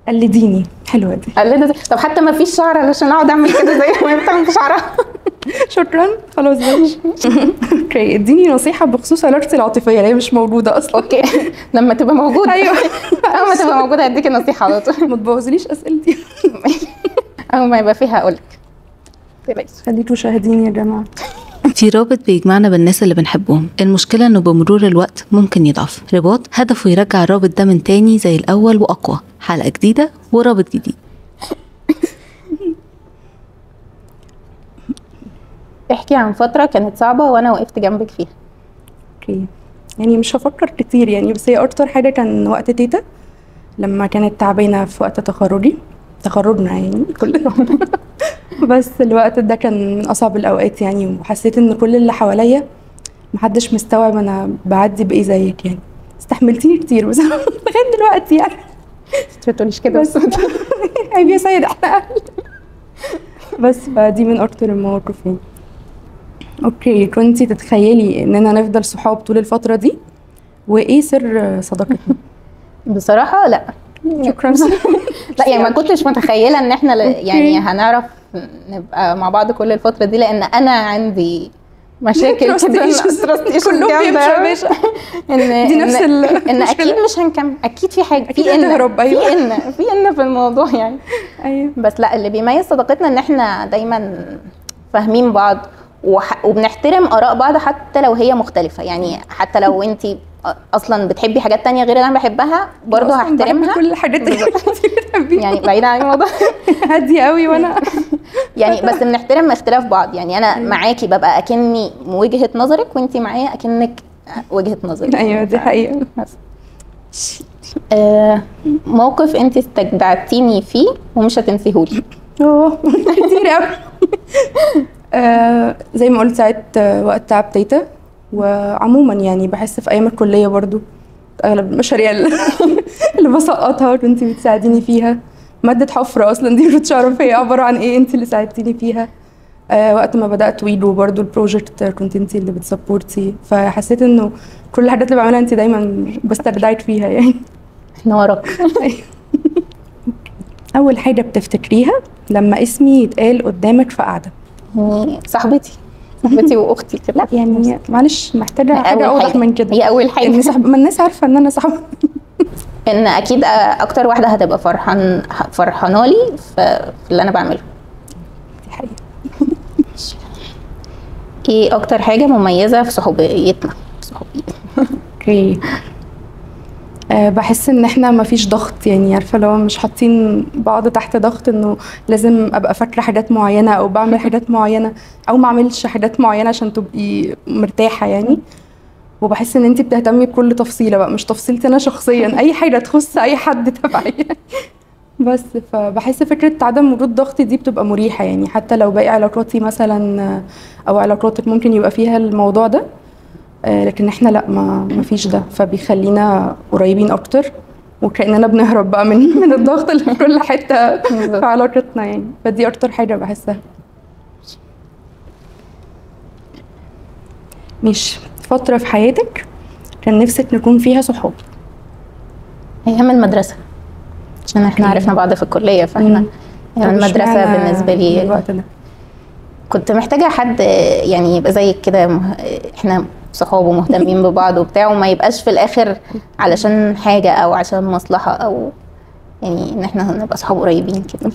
قلديني، حلوة دي. قلدت. طب حتى ما فيش شعر علشان اقعد اعمل كده زي ما هي بتعمل في شعرها. شكرا، خلاص ماشي. okay، اديني نصيحة بخصوص علاقتي العاطفية اللي هي مش موجودة اصلا. okay، لما تبقى موجودة. ايوه، اول ما تبقى موجودة هديكي النصيحة على طول. ما تبوظليش اسئلتي. اول ما يبقى فيها اقول لك. خليكوا شاهدين يا جماعة. في رابط بيجمعنا بالناس اللي بنحبهم، المشكلة انه بمرور الوقت ممكن يضعف. رباط هدفه يرجع الرابط ده من تاني زي الأول وأقوى. حلقة جديدة ورابط جديد. احكي عن فترة كانت صعبة وانا وقفت جنبك فيها. okay، يعني مش هفكر كتير يعني، بس هي اكتر حاجة كان وقت تيتا لما كانت تعبانة في وقت تخرجنا يعني كلنا. بس الوقت ده كان من اصعب الاوقات يعني، وحسيت ان كل اللي حواليا محدش مستوعب انا بعدي بايه زيك يعني. استحملتيني كتير بس لغاية دلوقتي يعني. ما تقوليش كده بس. عيب يا سيد، احنا اهل. بس فدي من اكتر المواقف يعني. okay، كنتي تتخيلي اننا نفضل صحاب طول الفترة دي؟ وايه سر صداقتنا؟ بصراحة لا. شكرا. لا يعني ما كنتش متخيله ان احنا يعني هنعرف نبقى مع بعض كل الفترة دي، لان انا عندي مشاكل كده، كلهم بيمشوا يا باشا. دي نفس ان اكيد مش هنكمل، اكيد في حاجة، في ان، أيوة. في ان في الموضوع يعني. ايوه، بس لا، اللي بيميز صداقتنا ان احنا دايما فاهمين بعض وبنحترم اراء بعض حتى لو هي مختلفة. يعني حتى لو انت اصلا بتحبي حاجات تانية غير اللي انا بحبها برضه هحترمها. كل الحاجات اللي انت بتحبيها يعني بعيدة عن الموضوع. هادية قوي وانا يعني، بس بنحترم اختلاف بعض. يعني انا معاكي ببقى اكني وجهة نظرك، وانت معايا اكنك وجهة نظرك. ايوه دي حقيقة. موقف انت استجدعتيني فيه ومش هتنسيهولي. كتير قوي. زي ما قلت ساعة وقت تعب تيتا، وعموما يعني بحس في ايام الكلية برضو اغلب المشاريع اللي بسقطها كنتي بتساعديني فيها. مادة حفره اصلا دي مش عارفه هي عبارة عن ايه، انت اللي ساعدتيني فيها. وقت ما بدات ويدو برضو ال project كنت انت اللي بت support ي، فحسيت انه كل الحاجات اللي بعملها انت دايما بسترجعك فيها يعني. احنا وراك. اول حاجة بتفتكريها لما اسمي يتقال قدامك في قعدة؟ صاحبتي واختي كده. لا يعني معلش، محتاجه حاجة اوضح من كده. هي اول حاجة ان ما الناس عارفه ان انا صاحبتي. ان اكيد اكتر واحدة هتبقى فرحانة لي في اللي انا بعمله. دي حقيقة. ايه اكتر حاجة مميزة في صحوبيتنا؟ okay، بحس ان احنا مفيش ضغط يعني، عارفه لو مش حاطين بعض تحت ضغط انه لازم ابقى فاكره حاجات معينة او بعمل حاجات معينة او ما اعملش حاجات معينة عشان تبقي مرتاحة يعني. وبحس ان انت بتهتمي بكل تفصيله بقى، مش تفصيلتي انا شخصيا، اي حاجة تخص اي حد تبعي. بس فبحس فكرة عدم وجود ضغط دي بتبقى مريحه يعني، حتى لو باقي علاقاتي مثلا او علاقاتك ممكن يبقى فيها الموضوع ده، لكن احنا لا، ما فيش ده، فبيخلينا قريبين اكتر وكاننا بنهرب بقى من الضغط اللي في كل حتة في علاقتنا يعني. فدي اكتر حاجة بحسها. ماشي، فترة في حياتك كان نفسك نكون فيها صحاب؟ ايام المدرسة، عشان احنا عرفنا بعض في الكلية، فاحنا ايام المدرسة بالنسبة لي الوقت ده كنت محتاجه حد يعني يبقى زيك كده، احنا صحاب ومهتمين ببعض وبتاع، وما يبقاش في الاخر علشان حاجة او عشان مصلحة، او يعني ان احنا نبقى صحاب قريبين كده.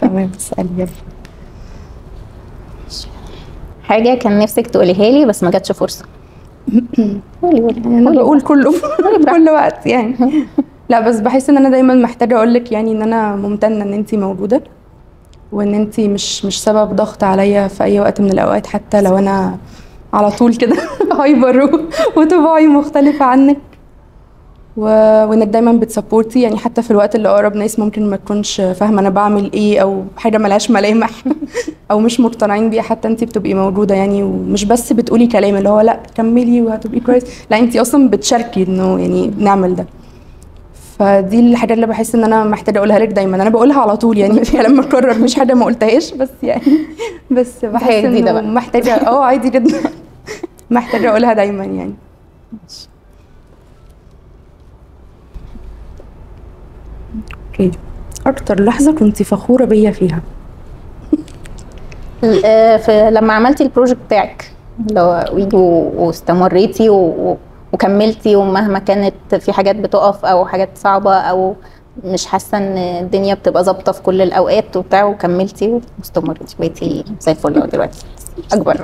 تمام. اسالي يلا. حاجة كان نفسك تقوليها لي بس ما جاتش فرصة. قولي قولي. انا بقول كله كل وقت يعني. لا بس بحس ان انا دايما محتاجه اقول لك يعني ان انا ممتنة ان انتي موجودة، وان انتي مش سبب ضغط عليا في اي وقت من الاوقات، حتى لو انا على طول كده hyper وطباعي مختلفة عنك، وانك دايما بت support ي يعني، حتى في الوقت اللي اقرب ناس ممكن ما تكونش فاهمه انا بعمل ايه او حاجة ملهاش ملامح او مش مقتنعين بيها، حتى انت بتبقي موجودة يعني، ومش بس بتقولي كلام اللي هو لا كملي وهتبقي كويس، لا انت اصلا بتشاركي انه يعني نعمل ده. فدي الحاجة اللي بحس ان انا محتاجه اقولها لك دايما، انا بقولها على طول يعني، كلام مكرر مش حاجة ما قلتهاش، بس يعني بس بحس انه محتاجه عادي جدا محتاجه اقولها دايما يعني. okay، اكتر لحظة كنت فخورة بيا فيها؟ لما عملتي ال project بتاعك اللي هو ويجو، واستمريتي وكملتي، ومهما كانت في حاجات بتقف او حاجات صعبة او مش حاسه ان الدنيا بتبقى ظابطة في كل الاوقات وبتاع، وكملتي واستمريتي، بقيتي زي الفل دلوقتي. اكبر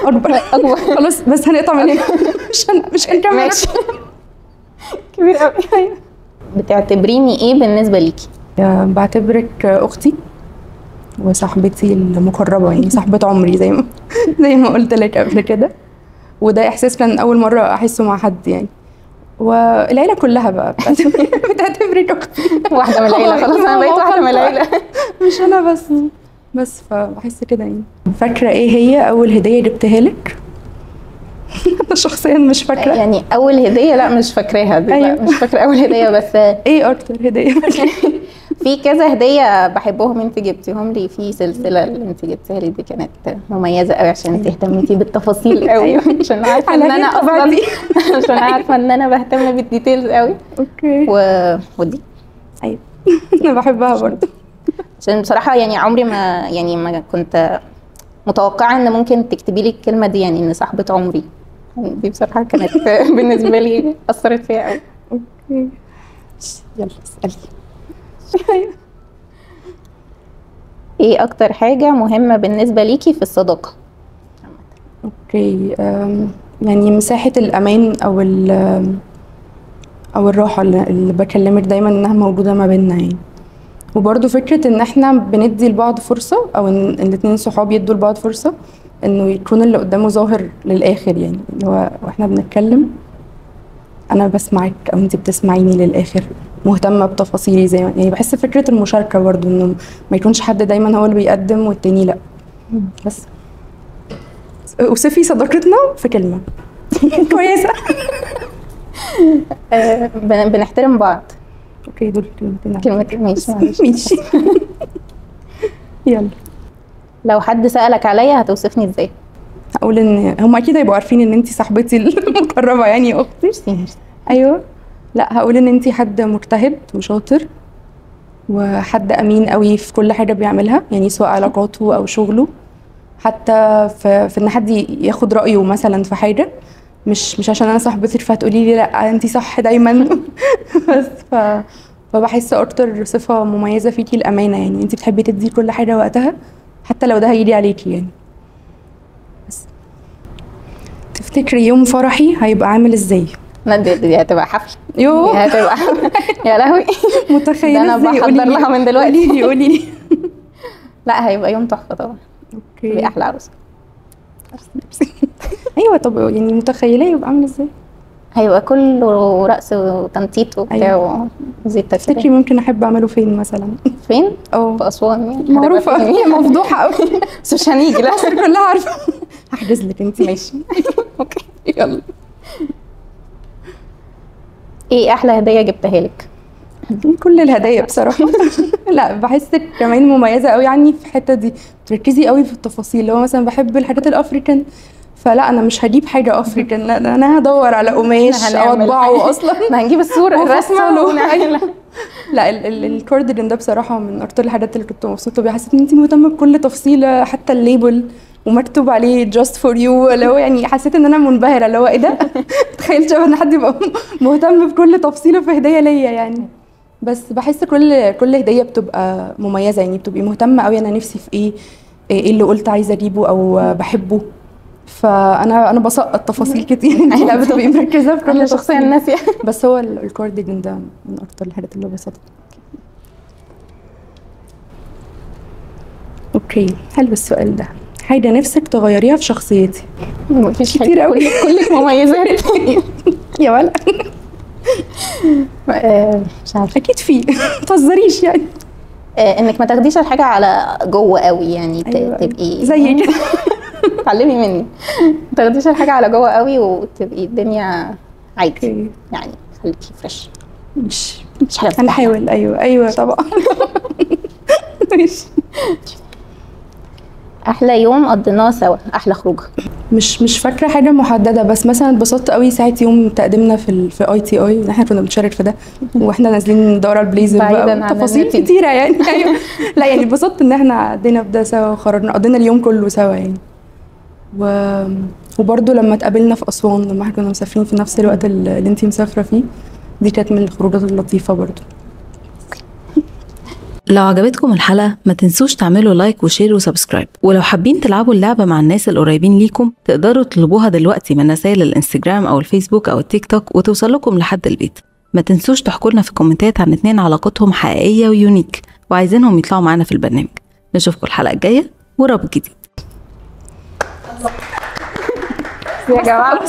اكبر اكبر خلاص، بس هنقطع من هنا، مش هنكمل. ماشي، كبير قوي. بتعتبريني ايه بالنسبة ليكي؟ بعتبرك اختي وصاحبتي المقربة، يعني صاحبه عمري زي ما قلت لك قبل كده، وده احساس كان اول مرة احسه مع حد يعني. والعيلة كلها بقى بتعتبرك اختي، واحدة من العيلة، خلاص انا بقيت واحدة من العيلة مش انا بس فبحس كده يعني. فاكره ايه هي اول هديه جبتها لك؟ انا شخصيا مش فاكره يعني اول هديه، لا مش فاكراها دي. أيوة. لا مش فاكره اول هديه، بس ايه اكتر هديه؟ في كذا هديه بحبهم انت جبتيهم لي. في سلسلة اللي انت جبتيها لي دي كانت مميزة قوي عشان انت اهتميتي بالتفاصيل قوي، عشان عارفه ان انا اصلا عشان عارفه ان انا بهتم بال details قوي. okay. ودي ايوه انا بحبها برضه، عشان بصراحة يعني عمري ما يعني ما كنت متوقعه ان ممكن تكتبي لي الكلمة دي، يعني ان صاحبه عمري دي بصراحة كانت بالنسبة لي اثرت فيا قوي. okay، يلا اسالي. ايه اكتر حاجة مهمة بالنسبة ليكي في الصداقة؟ okay، يعني مساحة الامان او الراحة اللي بكلمك دايما انها موجودة ما بيننا يعني. وبرده فكرة ان احنا بندي لبعض فرصة، او ان الاتنين صحاب يدوا لبعض فرصة انه يكون اللي قدامه ظاهر للاخر، يعني اللي هو واحنا بنتكلم انا بسمعك او انت بتسمعيني للاخر، مهتمة بتفاصيلي زي ما يعني. بحس فكرة المشاركة برضو، انه ما يكونش حد دايما هو اللي بيقدم والتاني لا. بس اوصفي صداقتنا في كلمة. كويسة. بنحترم بعض. okay، دول كلمتين. كلمتين، ماشي ماشي. يلا، لو حد سألك عليا هتوصفني ازاي؟ هقول ان هم اكيد هيبقوا عارفين ان انت صاحبتي المقربة يعني، اختي. ايوه، لا هقول ان انت حد مجتهد وشاطر، وحد امين قوي في كل حاجة بيعملها، يعني سواء علاقاته او شغله، حتى في ان حد ياخد رايه مثلا في حاجة، مش عشان انا صاحبتك فهتقولي لي لا انت صح دايما. بس فبحس اكتر صفة مميزة فيكي الامانة، يعني انت بتحبي تدي كل حاجة وقتها حتى لو ده هيجي عليكي يعني. بس تفتكري يوم فرحي هيبقى عامل ازاي؟ لا دي هتبقى حفلة. يوه دي هتبقى يا لهوي، متخيله انا بحضر لها من دلوقتي. قولي لي. لا هيبقى يوم تحفة طبعا. okay، تبقي احلى عروسه. ايوه، طب يعني متخيله يبقى عامل ازاي؟ هيبقى كله رقص وتنطيط وبتاع وزيت. تفتكري ممكن احب اعمله فين مثلا؟ فين؟ اه في اسوان يعني، معروفة مفضوحه قوي، بس مش هنيجي. لا مصر كلها عارفه. هحجز لك انت. ماشي okay يلا. ايه احلى هديه جبتها لك؟ كل الهدايا بصراحة. لا بحسك كمان مميزة قوي عني في الحتة دي، بتركزي قوي في التفاصيل. اللي هو مثلا بحب الحاجات ال African، فلا انا مش هجيب حاجة African، لا ده انا هدور على قماش او اطبعه اصلا. ما هنجيب الصورة الرسمة ونعملها. لا الكارديجان ده بصراحة من اكتر الحاجات اللي كنت مبسوطة بيها. حسيت ان انت مهتمة بكل تفصيله، حتى ال label ومكتوب عليه just for you، اللي هو يعني حسيت ان انا منبهره، اللي هو ايه ده؟ تخيلت ان حد يبقى مهتم بكل تفصيله في هديه ليا يعني. بس بحس كل هديه بتبقى مميزة، يعني بتبقي مهتمة قوي انا نفسي في ايه، ايه اللي قلت عايزه اجيبه او بحبه. فانا بسقط تفاصيل كتير، انت لا بتبقي مركزه في كل انا شخصيا ناسيه. بس هو الكارديجان ده من اكتر الحاجات اللي بسطتني. okay، حلو السؤال ده. حاجة نفسك تغيريها في شخصيتي؟ مفيش كتير قوي. كلك مميزات يا ولا. مش عارفه، اكيد في. ما تهزريش يعني. انك ما تاخديش الحاجة على جوه قوي يعني. أيوة. تبقي زي كده. اتعلمي مني، ما تاخديش الحاجة على جوه قوي وتبقي الدنيا عادي يعني، خليكي fresh. مش هنحاول. ايوه ايوه طبعا. ماشي. احلى يوم قضيناه سوا، احلى خروجه. مش فاكره حاجة محددة، بس مثلا اتبسطت قوي ساعة يوم تقديمنا في ITI، احنا كنا بنشارك في ده واحنا نازلين ندور على البليزر بقى، تفاصيل كتيرة يعني. ايوه لا يعني اتبسطت ان احنا عدينا في ده سوا وخرجنا قضينا اليوم كله سوا يعني. وبرده لما اتقابلنا في اسوان لما احنا كنا مسافرين في نفس الوقت اللي انتي مسافرة فيه، دي كانت من الخروجات اللطيفة برده. لو عجبتكم الحلقة ما تنسوش تعملوا like و share و subscribe، ولو حابين تلعبوا اللعبة مع الناس القريبين ليكم تقدروا تطلبوها دلوقتي من رسائل الانستجرام أو الفيسبوك أو التيك توك وتوصل لكم لحد البيت. ما تنسوش تحكوا لنا في الكومنتات عن 2 علاقتهم حقيقية و unique وعايزينهم يطلعوا معانا في البرنامج. نشوفكم الحلقة الجاية ورابط جديد. يا جماعة.